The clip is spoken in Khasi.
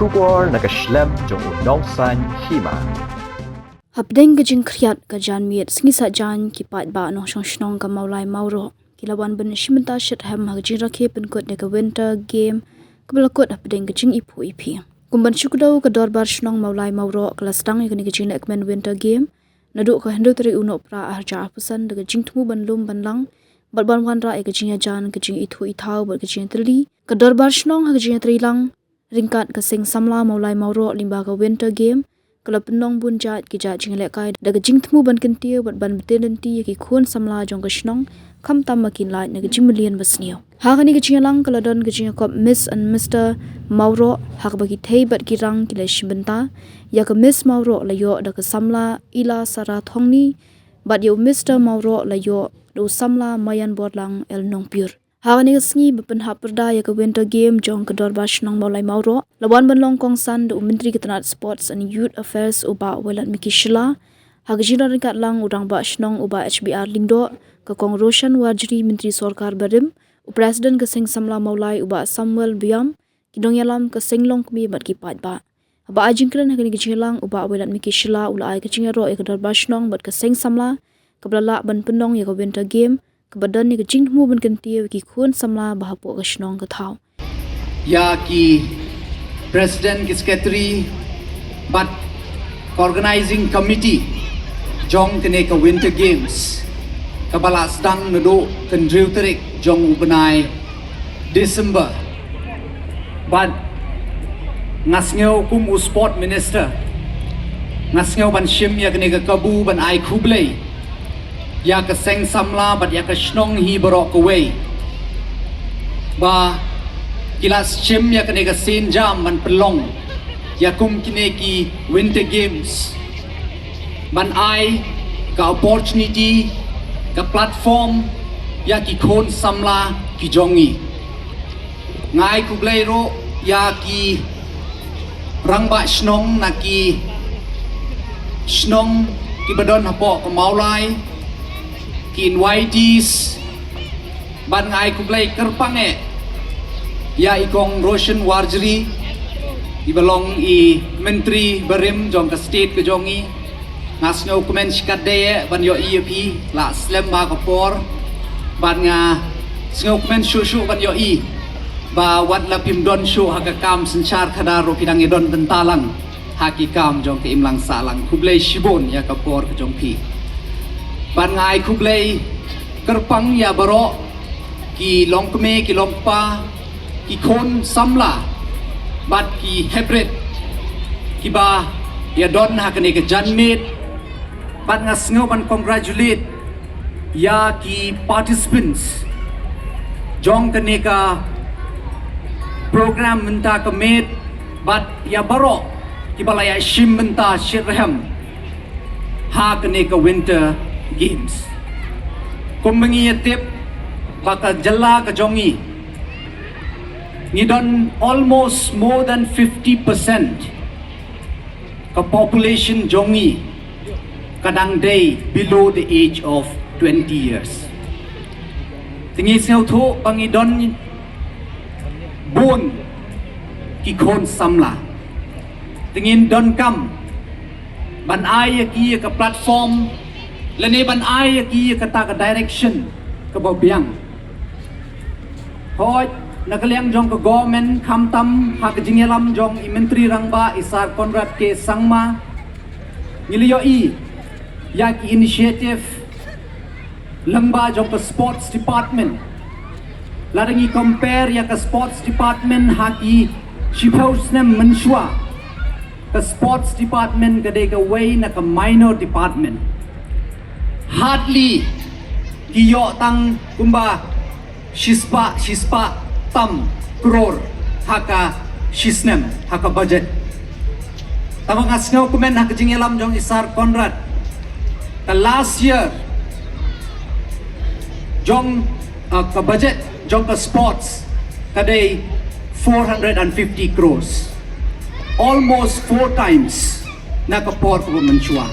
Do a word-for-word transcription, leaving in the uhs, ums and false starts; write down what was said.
Khubor na ka shlem jong u Nongsaiñ Hima. Hapdeng ka jingkhriat ka janmiet sngi Saitjaiñ, ki paidbah nongshong shnong ka Mawlai Mawroh ki la wan ban shim bynta shitrhem ha ka jingrakhe pynkut ïa ka Winter Game kaba la kut hapdeng ka jingiphuh iphi. Kum ban shu kdew, ka Dorbar Shnong Mawlai Mawroh ka la sdang ïa kane ka jinglehkmen Winter Game naduh ka hynriew tarik u Nohprah arhajar arphew san da ka jingthmu ban lum ban lang bad ban wanrah ïa ka jingïajan, ka jingithuh ithaw bad ka jingïatylli. Ka Dorbar Shnong ha ka jingïatreilang ryngkat ka Seng Samla Mawlai Mawroh lyngba ka Winter Game ka la pynlong bun jait ki jait jinglehkai da ka jingthmu ban kyntiew bad ban btin lynti ïa ki khun samla jong ka shnong, khamtam ba kin lait na ka jingmlien basniew. Ha kane ka jingïalang ka la don ka jingïakop Miss and Mister Mawroh, ha kaba ki thei bad ki rang ki la shim bynta. Ïa ka Miss Mawroh la ïoh da ka samla Ila Sara Thongni, bad ïa u Mister Mawroh la ïoh da u samla Mayan Borlang El Nongpyur. Ha kane ka sngi ba pynhap pyrda ïa ka Winter Game jong ka Dorbar Shnong Mawlai Mawroh, la wan ban long kongsan da u Myntri ka tnat Sports and Youth Affairs u Bah Wailadmiki Shylla, ha ka jingdon ryngkat lang u Rangbah Shnong u Bah H B R Lyngdoh, ka Kong Roshan Warjri, Myntri Sorkar barim, u President ka Seng Samla Mawlai u Bah Samuel Biam, ki nongïalam, ka seng longkmie bad ki paidbah. Haba ai jingkren ha kane ka jingïalang, u Bah Wailadmiki Shylla u la ai ka jingïaroh ïa ka Dorbar Shnong bad ka Seng Samla kaba la lah ban pynlong ïa ka Winter Game, kaba don ïa ka jingthmu ban kyntiew ïa ki khun samla ba hapoh ka shnong ka thaw. Ïa ki President, ki Secretary bad ka Organizing Committee jong kane ka Winter Games kaba la sdang naduh ka hynriew tarik jong u bnai December. Bad nga sngew kum u Sport Minister, nga sngew ban shim ïa kane ka kabu ban ai khublei ïa ka Seng Samla bad ïa ka shnong hi baroh kawei ba ki la shim ïa kane ka sienjam ban pynlong ïa kum kine ki Winter Games, ban ai ka opportunity, ka platform ïa ki khun samla ki jong ngi. Nga ai khublei ruh ïa ki rangbah shnong na ki shnong kiba don hapoh ka Mawlai, ki invitees, bad nga ai khublei kyrpang eh ïa i Kong Roshan Warjri, iba long i Myntri barim jong ka state ka jong ngi. Nga sngewkmen shikatdei eh ban ïohi ïa phi, la slem bha ka por. Bad nga sngewkmen shuh shuh ban ïohi ba wat la phim don shuh ha ka kam synshar khadar ruh phi dang ïadon bynta lang ha ki kam jong ka imlang sahlang. Khublei shibun ïa ka por ka jong phi. Bad nga ai khublei kyrpang ïa baroh ki longkmie, ki longkpa, ki khun samla bad ki heprit kiba ïadon ha kane ka janmiet. Bad nga sngew ban congratulate ïa ki participants jong kane ka program mynta ka miet, bad ïa baroh kiba la ïa shim bynta shitrhem ha kane ka Winter Games. Kumba ngi ïa tip ba ka jylla ka jong ngi, ngi don almost more than fifty percent ka population jong ngi ka dang dei below the age of twenty years. Te ngi sngewthuh ba ngi don bun ki khun samla. Te ngin donkam ban ai ïa ki ïa ka platform, lane ban ai ïa ki ïa kata ka direction kaba biang. Hooid, na ka liang jong ka government, khamtam ha ka jingïalam jong i Myntri Rangbah, i Sir Conrad K Sangma, ngi la ïohi ïa ki initiative lyngba jong ka sports department. Lada ngi compare ïa ka sports department ha ki shiphew snem mynshuwa, ka sports department ka dei kawei na ka minor department. Hardly ki ïoh tang kumba shispah, shispah tam klur ha ka shisnem, ha ka budget. Tangba nga sngewkmen ha ka jingïalam jong i Sir Conrad, ka last year jong, uh, ka budget jong ka sports ka dei four hundred and fifty crores. Almost four times na ka por kaba mynshuwa.